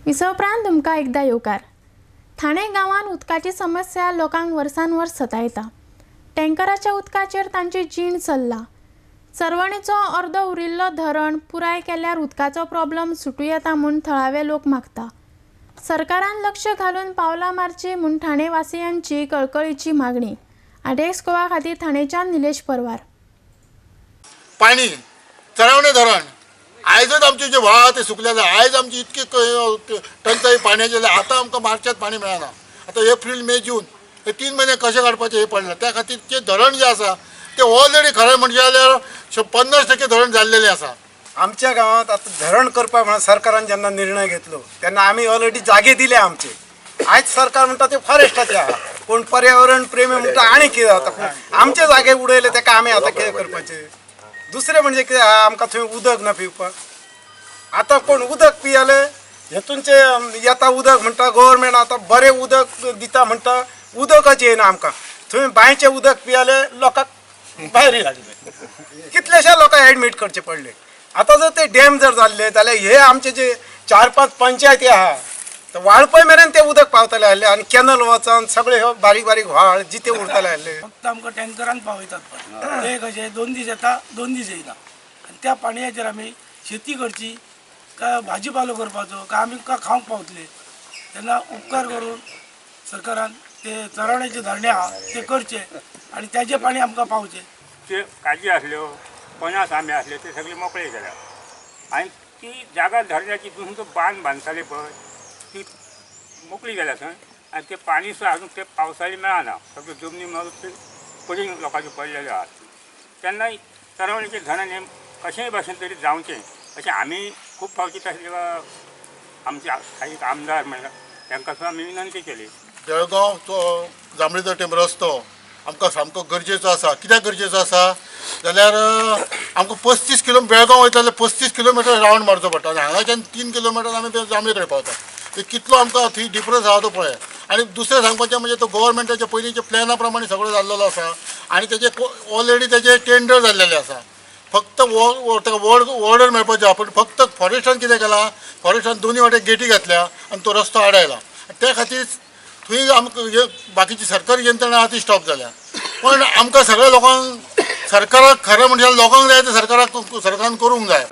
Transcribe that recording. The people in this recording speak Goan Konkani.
विसव उपरांत तुमकां एकदां येवकार. ठाणे गांवांत उदकाची समस्या लोकांक वर्सान वर्स सतायता. टँकराच्या उदकाचेर तांची जीण चल्ला. चरवणेचो अर्दो उरिल्लो धरण पुराय केल्यार उदकाचो प्रॉब्लम सुटूं येता म्हूण थळावे लोक मागता. सरकारान लक्ष घालून पावलां मारची म्हूण ठाणे वासियांची कळकळीची मागणी. आरटीएक्स गोवा खातीर ठाणेच्यान निलेश परवार. पाणी चरावणे धरण आयजच आमचे जे व्हाळ ते सुकले. आयज आमची इतकी टंचाई पाण्याची जाल्या. आतां आमकां मार्चात पाणी मेळना. आतां एप्रील, मे, जून हे 3 म्हयने कशे काडपाचे हे पडला. त्या खातीर जे धरण जे आसा ते ऑलरेडी खरें म्हणजे जाल्यार 50% धरण जाल्लेलें आसा. आमच्या गांवांत आतां धरण करपाक म्हणून सरकारान जेन्ना निर्णय घेतलो तेन्ना आमी ऑलरेडी जागे दिले आमचे. आयज सरकार म्हणटा ते फॉरेस्टाचे आहा, पूण पर्यावरण प्रेमी म्हणटा आनी कितें जाता, आमचे जागे उडयले तेका आमी आतां कितें करपाचें. दुसरें म्हणजे कितें आहा, आमकां थंय उदक ना पिवपाक. आतां कोण उदक पियाले हेतूनचे येता उदक म्हणटा, गव्हर्मेंट आतां बरें उदक दिता म्हणटा, उदकच येयना आमकां. थंय बांयचें उदक पियाले लोकांक भायर लागले, कितलेशे लोकांक एडमीट करचे पडले. आतां जर ते डॅम जर जाल्ले जाल्यार हे आमचे जे 4-5 पंचायती आहा तर वाळपय मेरेन ते उदक पावतले आसले आनी कॅनल वचोन सगळे ह्यो बारीक बारीक व्हाळ जिते उरतले आसले. फक्त आमकां टँकरान पावयतात, पण ते कशें 2 दीस येता, 2 दीस येयना. आनी त्या पाणयाचेर आमी शेती करची काय भाजी पालो करपाचो काय आमी काय खावंक पावतले. तेन्ना उपकार करून सरकारान ते चरावण्याचे धरणे आहा ते करचे आनी तेजें पाणी आमकां पावचें. ते काजी आसल्यो, पणास आंबे आसले ते सगळे मोकळे जाल्या आनी ती जागा धरण्याची जून तो बांद बांदताले पळय ती मोकळी गेल्या थंय. आनी ते पाणी सुद्दां अजून ते पावसाळी मेळना, सगळे जमनी मागीर पडींग लोकांचे पडलेले आहात. तेन्ना चरावणीचें धरण हें कशेंय भाशेन तरी जावचें अशें आमी खूब फावटी तशें आमचे स्थायीक आमदार म्हणल्यार तांकां सुद्दां आमी विनंती केली. बेळगांव तो जांबळीचो टेम रस्तो आमकां सामको गरजेचो आसा. कित्याक गरजेचो आसा जाल्यार आमकां 35 किलो बेळगांव वयता जाल्यार 35 किलोमिटर रावंड मारचो पडटा आनी हांगाच्यान 3 किलोमिटर आमी जांबळी कडेन पावता. ते कितलो आमकां थंय डिफरन्स आहा तो पळय. आनी दुसरें सांगपाचें म्हणजे तो गव्हर्मेंटाच्या पयलींच्या प्लॅना प्रमाणे सगळो जाल्लेलो आसा आनी तेजे ऑलरेडी तेजे टेंडर जाल्लेले आसा. फक्त ताका ऑर्डर मेळपाचें आहा, पूण फक्त फॉरेस्टान कितें केलां, फॉरेस्टान दोनी वाटे गेटी घातल्या आनी तो रस्तो आडायला. त्या खातीर थंय आमकां बाकीची सरकारी यंत्रणा आहा ती स्टॉप जाल्या. पण आमकां सगळ्या लोकांक सरकाराक खरें म्हणजे लोकांक जाय ते सरकाराक सरकारान करूंक जाय.